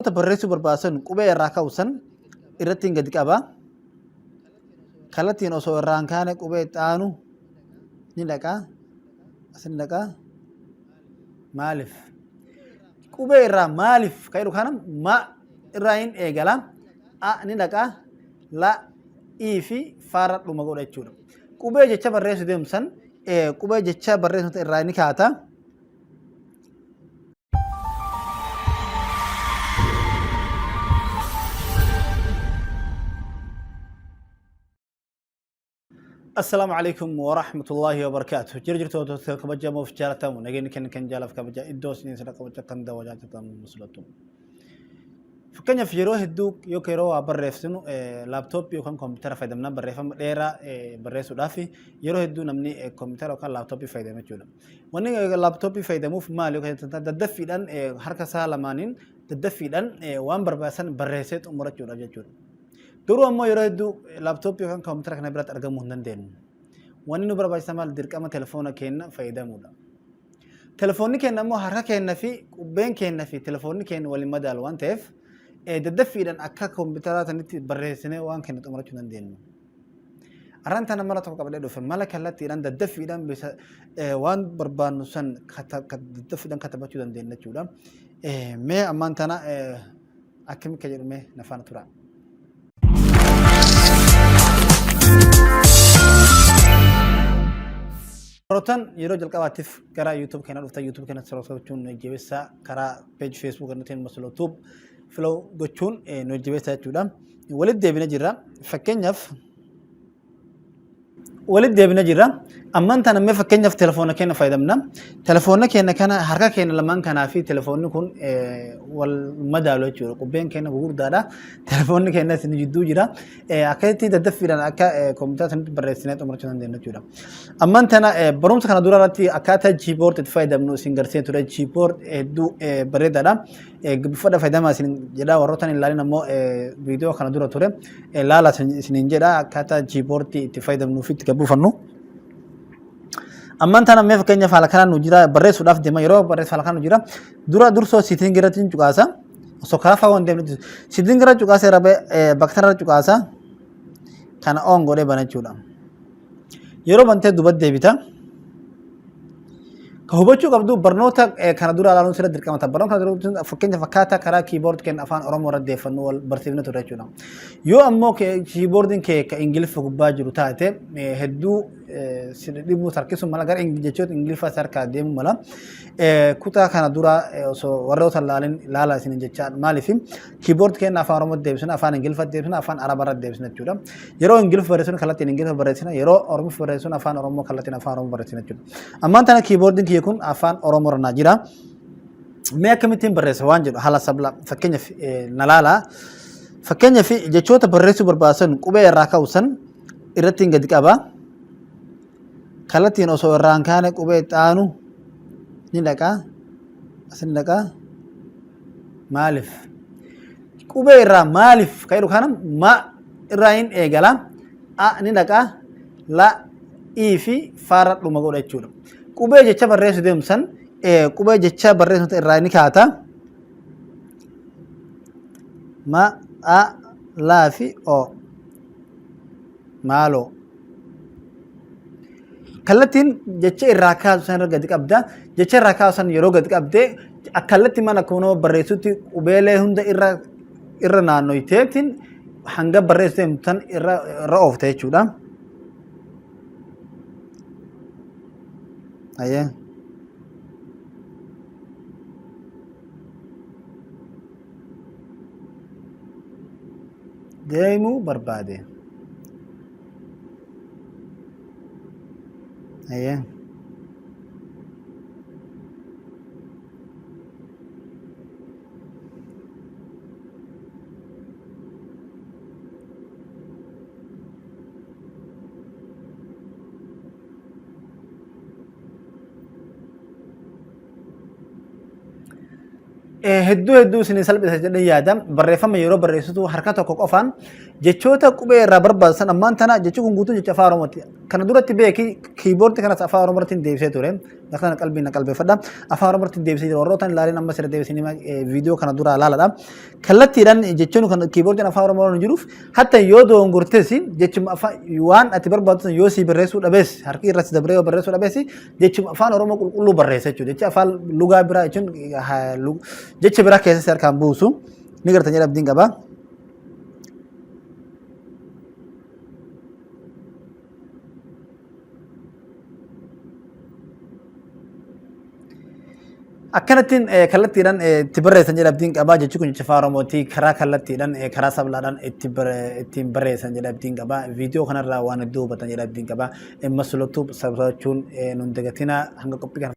Jechoota barreessuu barbaadan qubee irraa ka'u san irratti gadi qaba. Kallattiin osoo irraa hin kaane qubee itti aanu ni dhaqa. Asin dhaqa. Maaliif? Qubee irraa maaliif kan jedhu kana ma irraa hin eegala. A ni dhaqa. La, i fi faarra dhuma godha jechuudha. Qubee jecha barreessuu deemu san qubee jecha barreessuu irraa ni kaata. Assalaamu alaikum wa rahmatullahi wa barakaatuh. Jira jirtoota kabajamoo fi jaalatamu nageenyi kenna kan jaalaaf kabaja iddoo isin sana kabaja kan daawwachaa jirtan muslitu. Fakkeenyaaf yeroo hedduu yookiin yeroo waa barreessinu laaptooppii yookaan koompitara fayyadamna barreeffama dheeraa barreessuudhaaf yeroo hedduu namni koompitara yookaan laaptooppii fayyadama jechuudha. Wanni laaptooppii fayyadamuuf maali yookaan daddaffiidhaan harka isaa lamaaniin daddaffiidhaan waan barbaachisan barreessee xumurachuudhaaf jechuudha. Garuu ammoo yeroo hedduu laaptooppii yookaan koompitara kana biratti argamuu hin dandeenyu. Wanni nu barbaachisa maal dirqama telefoona keenya fayyadamuudha. Telefoonni keenya ammoo harka keenya fi qubbeen keenya fi telefoonni keenya waliin madaalu waan ta'eef daddaffiidhaan akka koompitaraa sanitti barreessinee waan keenya xumurachuu hin dandeenyu. Arraan tana mala tokko qabadhee dhufe mala kallattiidhaan daddaffiidhaan bisa waan barbaannu san daddaffiidhaan katabachuu dandeenya jechuudha. Mee ammaan tana akkami akka jedhu mee na faana turaa. Warroottan yeroo jalqabaatiif gara YouTube keenya dhuftan YouTube keenya subscribe gochuun nu jajjabeessaa karaa page Facebook nutiin Maslo Tube follow gochuun nu jajjabeessaa jechuudha. Walitti deebina jirra. Fakkeenyaaf walitti deebina jirra. Ammaan tana mee fakkeenyaaf telefoona keenya fayyadamna. Telefoona keenya kana harka keenya lamaan kanaa fi telefoonni kun wal madaalu jechuudha. Qubbeen keenya gurguddaadha. Telefoonni keenya isin jidduu jira. Akkasitti daddaffiidhaan akka kompiitara sanitti barreessinee xumurachuu dandeenya jechuudha. Ammaan tana barumsa kana dura irratti akkaataa Gboard itti fayyadamnu isin garsiisee ture. Gboard hedduu bareedaadha. Gabbifadha fayyadamaa isin jedha warroota hin ilaalin ammoo viidiyoo kana dura ture. Laala isiniin jedha akkaataa Gboard itti fayyadamnuu fi itti gabbifannu. Ammaan tana mee fakkeenyaaf haala kanaan nu jira barreessuudhaaf deema yeroo barreessu haala kanaan nu jira dura dursoo siitiin irratti hin cuqaasa osoo karaa fagoo hin deemne siitiin irra cuqaasa irra bakka irra cuqaasa kana on godhee bana jechuudha. Yeroo bantee duubatti deebita. Ka hubachuu qabdu barnoota kana dura ilaaluun sirra dirqama ta'a. Barnoota kana dura fakkeenyaaf akkaataa karaa kiiboordi keenya afaan Oromoo irra deeffannu wal barsiifne ture jechuudha. Yoo ammoo kiiboordiin kee ka Ingiliffa gubbaa jiru taate hedduu si dhibuu harkisuu mala gara jechoota Ingiliffaa si harkaa deemuu mala. Kutaa kana dura osoo warroota ilaalin ilaala isin jechaa maaliif Keyboard keenya afaan Oromootti deebisna, afaan Ingiliffatti deebisna, afaan Arabaarratti deebisna jechuudha. Yeroo Ingiliffa barreessinu kallattiin Ingiliffa barreessina, yeroo Oromiffa barreessinu afaan Oromoo kallattiin afaan Oromoo barreessina jechuudha. Ammaan tana keyboardiin kiyya kun afaan Oromoo irra naa jira. Mee akkamittiin barreessa waan jedhu haala sabla fakkeenyaaf na laalaa. Fakkeenyaaf jechoota barreessuu barbaadan qubee irraa ka'u san irratti gadi qaba. Kallattiin osoo irraa hin kaane qubee itti aanu ni dhaqa. Asin dhaqa. Maaliif? Qubee irraa maaliif kan jedhu kana ma irraa hin eegala. A ni dhaqa. La, i fi faarra dhuma godha jechuudha. Qubee jecha barreessuu deemu san qubee jecha barreessuu irraa ni kaata. Ma, a, la fi o. Maaloo. Kallattiin jecha irraa kaasu san irra gadi qabda. Jecha irraa kaasu san yeroo gadi qabde kallattii mana kunoo barreessutti qubeelee hunda irra irra naannoyteetiin hanga barreessu deemtu san irra irra oofta jechuudha. Ayyee. Deemuu barbaade. Ayyee. Hedduu hedduu isin salphisa jedhee yaada. Barreeffama yeroo barreessitu harka tokko qofaan Jechoota qubee irraa barbaachisan ammaan tana jechi kun guutuun jecha afaan Oromooti. Kana duratti beeki kiiboordii kanas afaan Oromooti deebisee ture. Kana qalbiin na qalbeeffadha. Afaan Oromooti deebisee jira. Warroota hin ilaalin amma sirra deebisee viidiyoo kana duraa ilaaladha. Kallattiidhaan jechoonni kan kiiboordiin afaan Oromoo hin jiruuf hatta yoo dogongortes jechuma afaan waan ati barbaaddu sana yoo sii barreessuu dhabees harki irratti dabree yoo barreessuu dhabees jechuma afaan Oromoo qulqulluu barreessa jechuudha. Jecha afaan lugaa biraa jechuun jecha biraa keessatti harkaan buusu ni gartan jedha abdiin qaba. Akkanattiin kallattiidhaan itti barreessan jedha abdiin qabaa jechi kun jecha afaan Oromooti karaa kallattiidhaan karaa sablaadhaan ittiin barreessan jedha abdiin qabaa viidiyoo kanarraa waan hedduu hubatan jedha abdiin qabaa. Maslotuub sabsachuun nun dagatinaa hanga qophii kana.